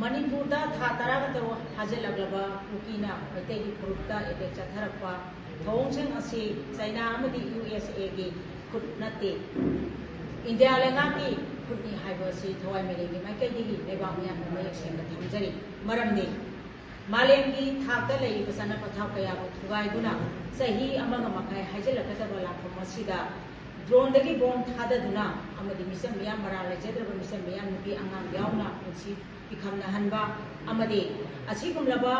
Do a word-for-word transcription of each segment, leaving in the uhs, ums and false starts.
ꯃꯅꯤꯄꯨꯔꯗ ꯊꯥ ꯇꯔꯥꯒ ꯇꯔꯨꯛ ꯐꯥꯖꯤꯜꯂꯛꯂꯕ ꯀꯨꯀꯤꯅ ꯃꯩꯇꯩꯒꯤ ꯐꯨꯔꯨꯞꯇ ꯑꯦꯇꯦꯛ ꯆꯠꯊꯔꯛꯄ ꯊꯧꯑꯣꯡꯁꯤꯡ ꯑꯁꯤ ꯆꯩꯅꯥ ꯑꯃꯗꯤ ꯌꯨ ꯑꯦꯁ ꯑꯦꯒꯤ ꯈꯨꯠ ꯅꯠꯇꯦ꯫ ꯏꯟꯗꯤꯌꯥ ꯂꯩꯉꯥꯛꯀꯤ ꯈꯨꯠꯅꯤ ꯍꯥꯏꯕ ꯑꯁꯤ ꯊꯋꯥꯏ ꯃꯤꯔꯦꯟꯒꯤ ꯃꯥꯏꯀꯩꯗꯒꯤ ꯂꯩꯕꯥꯛ ꯃꯤꯌꯥꯝꯅ ꯃꯌꯦꯛ ꯁꯦꯡꯅ ꯊꯝꯖꯔꯤ꯫ ꯃꯔꯝꯗꯤ ꯃꯥꯂꯦꯝꯒꯤ ꯊꯥꯛꯇ ꯂꯩꯔꯤꯕ ꯆꯠꯅ ꯄꯊꯥꯞ ꯀꯌꯥꯕꯨ ꯊꯨꯒꯥꯏꯗꯨꯅ ꯆꯍꯤ ꯑꯃꯒ ꯃꯈꯥꯏ ꯍꯥꯏꯖꯤꯜꯂꯛꯀꯗꯕ ꯂꯥꯛꯐꯝ ꯑꯁꯤꯗ ꯗ꯭ꯔꯣꯟꯗꯒꯤ ꯕꯣꯝ ꯊꯥꯗꯗꯨꯅ ꯑꯃꯗꯤ ꯃꯤꯆꯝ ꯃꯤꯌꯥꯝ, ꯃꯔꯥꯜ ꯂꯩꯖꯗ꯭ꯔꯕ ꯃꯤꯆꯝ ꯃꯤꯌꯥꯝ, ꯅꯨꯄꯤ ꯑꯉꯥꯡ ꯌꯥꯎꯅ ꯄꯨꯟꯁꯤ ꯄꯤꯈꯝꯅꯍꯟꯕ ꯑꯃꯗꯤ ꯑꯁꯤꯒꯨꯝꯂꯕ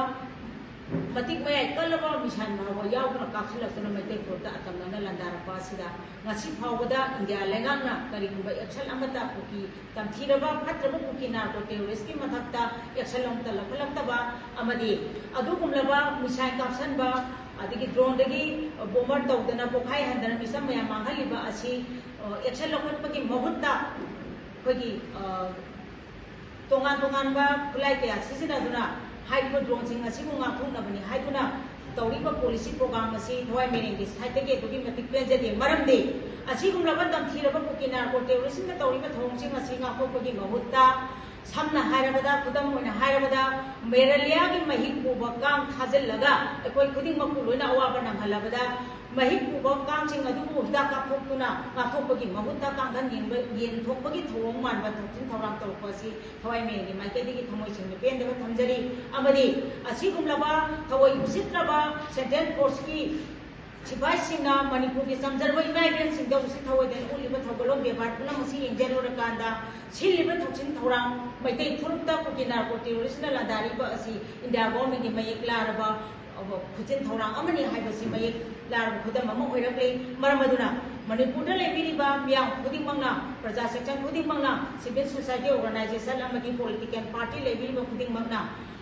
ꯃꯇꯤꯛ ꯃꯌꯥꯏ ꯀꯜꯂꯕ ꯃꯤꯁꯥꯏꯜ ꯐꯥꯎꯕ ꯌꯥꯎꯗꯨꯅ ꯀꯥꯞꯁꯤꯜꯂꯛꯇꯨꯅ ꯃꯩꯇꯩ ꯐꯨꯔꯨꯞꯇ ꯑꯇꯝꯅꯅ ꯂꯥꯟꯗꯥꯔꯛꯄ ꯑꯁꯤꯗ ꯉꯁꯤ ꯐꯥꯎꯕꯗ ꯏꯟꯗꯤꯌꯥ ꯂꯩꯉꯥꯛꯅ ꯀꯔꯤꯒꯨꯝꯕ action ꯑꯃꯠꯇ ꯀꯨꯀꯤ ꯇꯝꯊꯤꯔꯕ ꯐꯠꯇ꯭ꯔꯕ ꯀꯨꯀꯤ narco terrorist ꯀꯤ ꯃꯊꯛꯇ action ꯑꯃꯠꯇ ꯂꯧꯈꯠꯂꯛꯇꯕ ꯑꯃꯗꯤ ꯑꯗꯨꯒꯨꯝꯂꯕ ꯃꯤꯁꯥꯏꯜ ꯀꯥꯞꯁꯤꯟꯕ ꯑꯗꯒꯤ ꯗ꯭ꯔꯣꯟꯗꯒꯤ ꯕꯣꯝꯕꯔ ꯇꯧꯗꯅ ꯄꯣꯈꯥꯏꯍꯟꯗꯅ ꯃꯤꯆꯝ ꯃꯌꯥꯝ ꯃꯥꯡꯍꯜꯂꯤꯕ ꯑꯁꯤ ꯑꯦꯛꯁꯟ ꯂꯧꯈꯠꯄꯒꯤ ꯃꯍꯨꯠꯇ ꯑꯩꯈꯣꯏꯒꯤ ꯇꯣꯉꯥꯟ ꯇꯣꯉꯥꯟꯕ ꯈꯨꯠꯂꯥꯏ ꯀꯌꯥ ꯁꯤꯖꯤꯟꯅꯗꯨꯅ ꯍꯥꯏꯔꯤꯕ ꯗ꯭ꯔꯣꯟꯁꯤꯡ ꯑꯁꯤꯕꯨ ꯉꯥꯛꯊꯣꯛꯅꯕꯅꯤ ꯍꯥꯏꯗꯨꯅ ꯇꯧꯔꯤꯕ ꯄꯣꯂꯤꯁꯤ ꯄ꯭ꯔꯣꯒ꯭ꯔꯥꯝ ꯑꯁꯤ ꯊꯋꯥꯏ ꯃꯦꯔꯦꯡꯒꯤ ꯁꯥꯏꯠꯇꯒꯤ ꯑꯗꯨꯛꯀꯤ ꯃꯇꯤꯛ ꯄꯦꯟꯖꯗꯦ꯫ ꯃꯔꯝꯗꯤ ꯑꯁꯤꯒꯨꯝꯂꯕ ꯇꯝꯊꯤꯔꯕ ꯀꯨꯀꯤ ꯅꯥꯔꯀꯣ ꯇꯦꯔꯣꯔꯤꯁꯁꯤꯡꯅ ꯇꯧꯔꯤꯕ ꯊꯧꯑꯣꯡꯁꯤꯡ ꯑꯁꯤ ꯉꯥꯛꯊꯣꯛꯄꯒꯤ ꯃꯍꯨꯠꯇ ꯁꯝꯅ ꯍꯥꯏꯔꯕꯗ, ꯈꯨꯗꯝ ꯑꯣꯏꯅ ꯍꯥꯏꯔꯕꯗ, ꯃꯦꯔꯥꯂꯤꯌꯥꯒꯤ ꯃꯍꯤꯛ ꯄꯨꯕ ꯀꯥꯡ ꯊꯥꯖꯤꯜꯂꯒ ꯑꯩꯈꯣꯏ ꯈꯨꯗꯤꯡꯃꯛꯄꯨ ꯂꯣꯏꯅ ꯑꯋꯥꯕ ꯅꯪꯍꯜꯂꯕꯗ, ꯃꯍꯤꯛ ꯄꯨꯕ ꯀꯥꯡꯁꯤꯡ ꯑꯗꯨꯕꯨ ꯍꯤꯗꯥꯛ ꯀꯥꯞꯊꯣꯛꯇꯨꯅ ꯉꯥꯛꯊꯣꯛꯄꯒꯤ ꯃꯍꯨꯠꯇ ꯀꯥꯡꯈꯟ ꯌꯦꯟꯕ, ꯌꯦꯟ ꯊꯣꯛꯄꯒꯤ ꯊꯧꯑꯣꯡ ꯃꯥꯟꯕ ꯊꯧꯁꯤꯟ ꯊꯧꯔꯥꯡ ꯇꯧꯔꯛꯄ ꯑꯁꯤ ꯊꯋꯥꯏ ꯃꯦꯔꯦꯡꯒꯤ ꯃꯥꯏꯀꯩꯗꯒꯤ ꯊꯃꯣꯏ ꯁꯦꯡꯅ ꯄꯦꯟꯗꯕ ꯊꯝꯖꯔꯤ꯫ ꯑꯃꯗꯤ ꯑꯁꯤꯒꯨꯝꯂꯕ ꯊꯑꯣꯏ ꯎꯁꯤꯠꯇ꯭ꯔꯕ central force ꯀꯤ ꯁꯤꯐꯥꯏꯁꯤꯡꯅ ꯃꯅꯤꯄꯨꯔꯒꯤ ꯆꯝꯖꯔꯕ ꯏꯃꯥ ꯏꯕꯦꯜꯁꯤꯡꯗ ꯎꯁꯤꯠ ꯊꯑꯣꯏꯗꯅ ꯎꯠꯂꯤꯕ ꯊꯧꯒꯜꯂꯣꯟ ꯕꯦꯕꯥꯔ ꯄꯨꯝꯅꯃꯛ ꯑꯁꯤ ꯌꯦꯡꯖꯜꯂꯨꯔꯀꯥꯟꯗ, ꯁꯤꯜꯂꯤꯕ ꯊꯧꯁꯤꯟ ꯊꯧꯔꯥꯡ ꯃꯩꯇꯩ ꯐꯨꯔꯨꯞꯇ ꯀꯨꯀꯤ ꯅꯥꯔꯀꯣ ꯇꯦꯔꯣꯔꯤꯁꯅ ꯂꯥꯟꯗꯥꯔꯤꯕ ꯑꯁꯤ ꯏꯟꯗꯤꯌꯥ ꯒꯣꯔꯃꯦꯟꯒꯤ ꯃꯌꯦꯛ ꯂꯥꯔꯕ ꯈꯨꯖꯤꯟ ꯊꯧꯔꯥꯡ ꯑꯃꯅꯤ ꯍꯥꯏꯕꯁꯤ ꯃꯌꯦꯛ ꯂꯥꯔꯕ ꯈꯨꯗꯝ ꯑꯃ ꯑꯣꯏꯔꯛꯂꯤ꯫ ꯃꯔꯝ ꯑꯗꯨꯅ ꯃꯅꯤꯄꯨꯔꯗ ꯂꯩꯕꯤꯔꯤꯕ ꯃꯤꯌꯥꯝ ꯈꯨꯗꯤꯡꯃꯛꯅ, ꯄ꯭ꯔꯖꯥ section ꯈꯨꯗꯤꯡꯃꯛꯅ, civil society organization ꯑꯃꯗꯤ political party ꯂꯩꯕꯤꯔꯤꯕ ꯈꯨꯗꯤꯡꯃꯛꯅ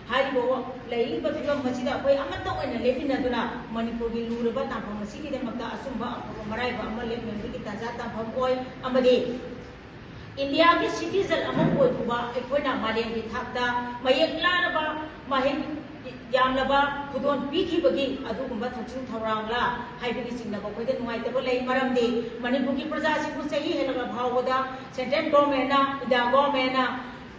ꯍꯥꯏꯔꯤꯕ ꯋꯥ-, ꯂꯩꯔꯤꯕ ꯐꯤꯕꯝ ꯑꯁꯤꯗ ꯑꯩꯈꯣꯏ ꯑꯃꯠꯇ ꯑꯣꯏꯅ ꯂꯦꯞꯃꯤꯟꯅꯗꯨꯅ ꯃꯅꯤꯄꯨꯔꯒꯤ ꯂꯨꯔꯕ ꯇꯥꯡꯐꯝ ꯑꯁꯤꯒꯤꯗꯃꯛꯇ ꯑꯆꯨꯝꯕ ꯑꯐꯕ ꯃꯔꯥꯏꯕ ꯑꯃ ꯂꯦꯞꯃꯤꯟꯅꯕꯒꯤ ꯇꯥꯟꯖꯥ ꯇꯥꯟꯐꯝ ꯑꯣꯏ꯫ ꯑꯃꯗꯤ ꯏꯟꯗꯤꯌꯥꯒꯤ citizen ꯑꯃ ꯑꯣꯏꯕ ꯑꯩꯈꯣꯏꯅ ꯃꯥꯂꯦꯝꯒꯤ ꯊꯥꯛꯇ ꯃꯌꯦꯛ ꯂꯥꯔꯕ, ꯃꯍꯩ ꯌꯥꯝꯂꯕ ꯈꯨꯗꯣꯜ ꯄꯤꯈꯤꯕꯒꯤ ꯑꯗꯨꯒꯨꯝꯕ ꯊꯧꯁꯤꯜ ꯊꯧꯔꯥꯡꯂ ꯍꯥꯏꯕꯒꯤ ꯆꯤꯡꯅꯕ ꯑꯩꯈꯣꯏꯗ ꯅꯨꯡꯉꯥꯏꯇꯕ ꯂꯩ꯫ ꯃꯔꯝꯗꯤ ꯃꯅꯤꯄꯨꯔꯒꯤ ꯄ꯭ꯔꯖꯥꯁꯤꯡꯕꯨ ꯆꯍꯤ ꯍꯦꯜꯂꯛꯂꯕ ꯐꯥꯎꯕꯗ central government ꯅ, ꯏꯟꯗꯤꯌꯥ government ꯅ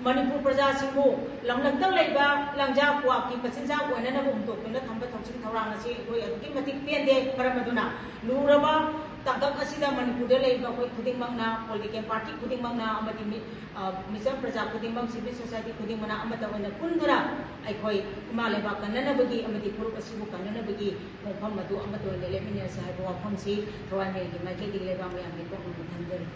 ꯃꯅꯤꯄꯨꯔ ꯄ꯭ꯔꯖꯥꯁꯤꯡꯕꯨ ꯂꯝꯂꯛꯇ ꯂꯩꯕ ꯂꯪꯖꯥ ꯀ꯭ꯋꯥꯛꯀꯤ ꯃꯆꯤꯟꯖꯥꯛ ꯑꯣꯏꯅꯅꯕ ꯍꯨꯟꯗꯣꯛꯇꯨꯅ ꯊꯝꯕ ꯊꯧꯁꯤꯜ ꯊꯧꯔꯥꯡ ꯑꯁꯤ ꯑꯩꯈꯣꯏ ꯑꯗꯨꯛꯀꯤ ꯃꯇꯤꯛ ꯄꯦꯟꯗꯦ꯫ ꯃꯔꯝ ꯑꯗꯨꯅ ꯂꯨꯔꯕ ꯇꯥꯡꯀꯛ ꯑꯁꯤꯗ ꯃꯅꯤꯄꯨꯔꯗ ꯂꯩꯔꯤꯕ ꯑꯩꯈꯣꯏ ꯈꯨꯗꯤꯡꯃꯛꯅ, ꯄꯣꯂꯤꯇꯤꯀꯦꯜ ꯄꯥꯔꯇꯤ ꯈꯨꯗꯤꯡꯃꯛꯅ ꯑꯃꯗꯤ ꯃꯤ-, ꯑ, ꯃꯤꯆꯝ ꯄ꯭ꯔꯖꯥ ꯈꯨꯗꯤꯡꯃꯛ, ꯁꯤꯚꯤꯜ ꯁꯣꯁꯥꯏꯇꯤ ꯈꯨꯗꯤꯡꯃꯛꯅ ꯑꯃꯠꯇ ꯑꯣꯏꯅ ꯄꯨꯟꯗꯨꯅ ꯑꯩꯈꯣꯏ ꯏꯃꯥ ꯂꯩꯕꯥꯛ ꯀꯟꯅꯅꯕꯒꯤ ꯑꯃꯗꯤ ꯐꯨꯔꯨꯞ ꯑꯁꯤꯕꯨ ꯀꯟꯅꯅꯕꯒꯤ ꯈꯣꯡꯐꯝ ꯑꯗꯨ ꯑꯃꯠꯇ ꯑꯣꯏꯅ ꯂꯦꯞꯃꯤꯟꯅꯔꯁꯤ ꯍꯥꯏꯕ ꯋꯥꯐꯝꯁꯤ ꯊꯋꯥꯏ ꯃꯦꯜꯒꯤ ꯃꯥꯏꯀꯩꯗꯒꯤ ꯂꯩꯕꯥꯛ ꯃꯌꯥꯝꯒꯤ ꯀꯣꯛꯅꯕ ꯊꯝꯖꯔꯤ꯫